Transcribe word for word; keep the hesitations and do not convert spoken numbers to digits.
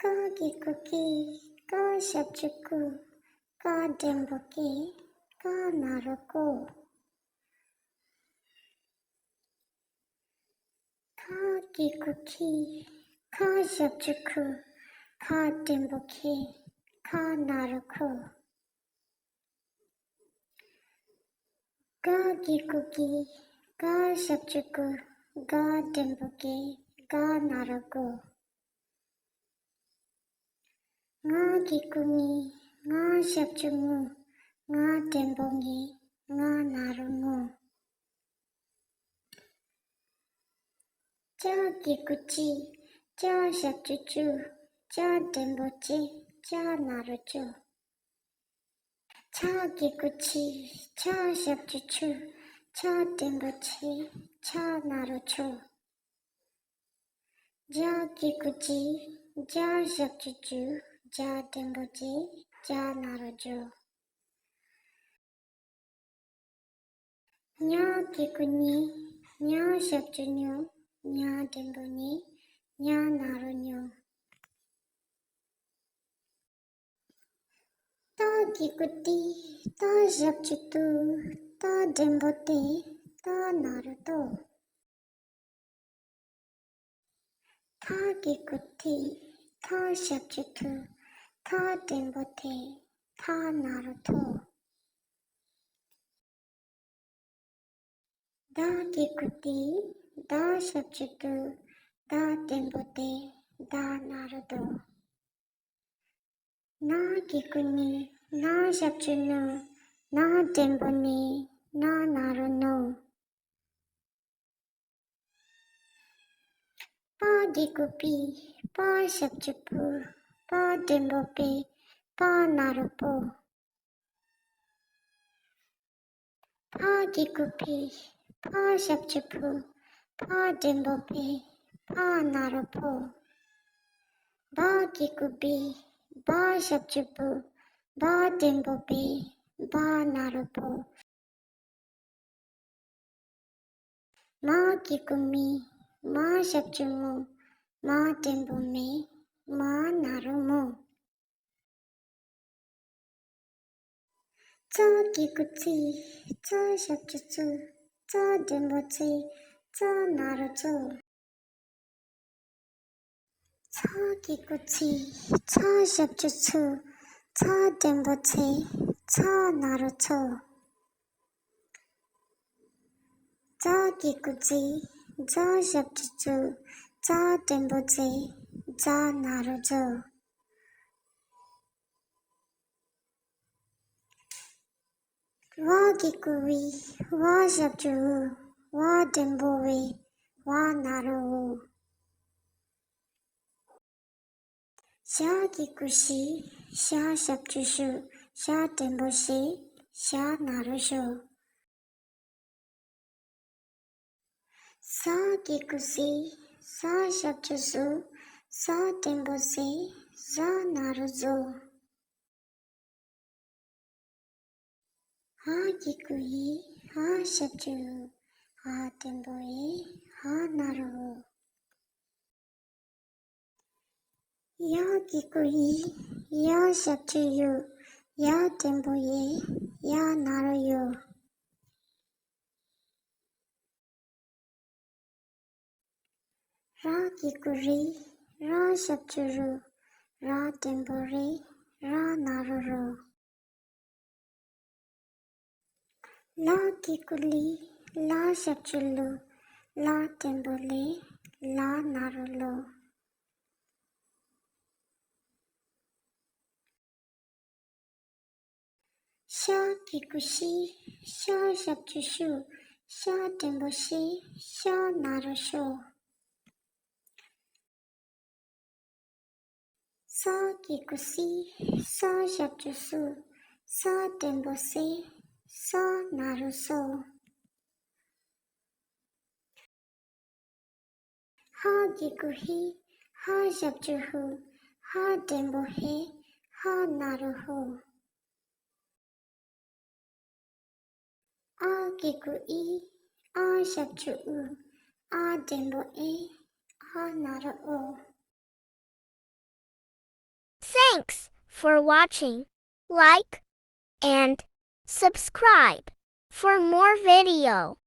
ཀ་གི་གུ་ཀི། ཀ་ཞབས་ཀྱུ་ཀུ། ཀ་འགྲེང་བུ་ཀེ། ཀ་ན་རོ་ཀོ། ཁ་གི་གུ་ཁི། ཁ་ཞབས་ཀྱུ་ཁུ། ཁ་འགྲེང་བུ་ཁེ། ཁ་ན་རོ་ཁོ། ག་གི་གུ་གི། ག་ཞབས་ཀྱུ་གུ། ག་འགྲེང་བུ་གེ། ག་ན་རོ་གོ། ང་གི་གུ་ངི། ང་ཞབས་ཀྱུ་ངུ། ང་འགྲེང་བུ་ངེ། ང་ན་རོ་ངོ། ཅ་གི་གུ་ཅི། ཅ་ཞབས་ཀྱུ་ཅུ། ཅ་འགྲེང་བུ་ཅེ། ཅ་ན་རོ་ཅོ། ཆ་གི་གུ་ཆི། ཆ་ཞབས་ཀྱུ་ཆུ། ཆ་འགྲེང་བུ་ཆེ། ཆ་ན་རོ་ཆོ། ཇ་གི་གུ་ཇི། ཇ་ཞབས་ཀྱུ་ཇུ། ཇ་འགྲེང་བུ་ཇེ། ཇ་ན་རོ་ཇོ། ཉ་གི་གུ་ཉི། ཉ་ཞབས་ཀྱུ་ཉུ། ཉ་འགྲེང་བུ་ཉེ། ཉ་ན་རོ་ཉོ། ཏ་གི་གུ་ཏི། ཏ་ཞབས་ཀྱུ་ཏུ། ཏ་འགྲེང་བུ་ཏེ། ཏ་ན་རོ་ཏོ། ཐ་གི་གུ་ཐི། ཐ་ཞབས་ཀྱུ་ཐུ། ཐ་འགྲེང་བུ་ཐེ། ཐ་ན་རོ་ཐོ། ད་གི་གུ་དི། ད་ཞབས་ཀྱུ་དུ། ད་འགྲེང་བུ་དེ། ད་ན་རོ་དོ། ན་གི་གུ་ནི། ན་ཞབས་ཀྱུ་ནུ། ན་འགྲེང་བུ་ནེ། ན་ན་རོ་ནོ། པ་གི་གུ་པི། པ་ཞབས་ཀྱུ་པུ། པ་འགྲེང་བུ་པེ། པ་ན་རོ་པོ། ཕ་གི་གུ་ཕི། ཕ་ཞབས་ཀྱུ་ཕུ། ཕ་འགྲེང་བུ་ཕེ། ཕ་ན་རོ་ཕོ། བ་གི་གུ་བི། བ་ཞབས་ཀྱུ་བུ། བ་འགྲེང་བུ་བེ། བ་ན་རོ་བོ། མ་གི་གུ་མི། མ་ཞབས་ཀྱུ་མུ། མ་འགྲེང་བུ་མེ། མ་ན་རོ་མོ། ཙ་གི་གུ་ཙི། ཙ་ཞབས་ཀྱུ་ཙུ། ཙ་འགྲེང་བུ་ཙེ། ཙ་ན་རོ་ཙོ། ཚ་གི་གུ་ཚི། ཚ་ཞབས་ཀྱུ་ཚུ། ཚ་འགྲེང་བུ་ཚེ། ཚ་ན་རོ་ཚོ། ཛ་གི་གུ་ཛི། ཛ་ཞབས་ཀྱུ་ཛུ། ཛ་འགྲེང་བུ་ཛེ། ཛ་ན་རོ་ཛོ། ཝ་གི་གུ་ཝི། ཝ་ཞབས་ཀྱུ་ཝུ། ཝ་འགྲེང་བུ་ཝེ། ཝ་ན་རོ་ཝུ། ཞ་གི་གུ་ཞི། ཞ་ཞབས་ཀྱུ་ཞུ། ཞ་འགྲེང་བུ་ཞེ། ཞ་ན་རོ་ཞོ། ཟ་གི་གུ་ཟི། ཟ་ཞབས་ཀྱུ་ཟུ། ཟ་འགྲེང་བུ་ཟེ། ཟ་ན་རོ་ཟོ། འ་གི་གུ་འི། འ་ཞབས་ཀྱུ་འུ། འ་འགྲེང་བུ་འི། འ་ན་རོ་འུ། ཡ་གི་གུ་ཡི། ཡ་ཞབས་ཀྱུ་ཡུ། ཡ་འགྲེང་བུ་ཡེ། ཡ་ན་རོ་ཡོ། ར་གི་གུ་རི། ར་ཞབས་ཀྱུ་རུ། ར་འགྲེང་བུ་རེ། ར་ན་རོ་རོ། ལ་གི་གུ་ལི། ལ་ཞབས་ཀྱུ་ལུ། ལ་འགྲེང་བུ་ལེ། ལ་ན་རོ་ལོ། ཤ་གི་གུ་ཤི། ཤ་ཞབས་ཀྱུ་ཤུ། ཤ་འགྲེང་བུ་ཤེ། ཤ་ན་རོ་ཤོ། ས་གི་གུ་སི། ས་ཞབས་ཀྱུ་སུ། ས་འགྲེང་བུ་སེ། ས་ན་རོ་སོ། ཧ་གི་གུ་ཧི། ཧ་ཞབས་ཀྱུ་ཧུ། ཧ་འགྲེང་བུ་ཧེ། ཧ་ན་རོ་ཧོ། ཨ་གི་གུ་ཨི། ཨ་ཞབས་ཀྱུ་ཨུ། ཨ་འགྲེང་བུ་ཨེ། ཨ་ན་རོ་ཨོ། Thanks for watching. Like and subscribe for more video.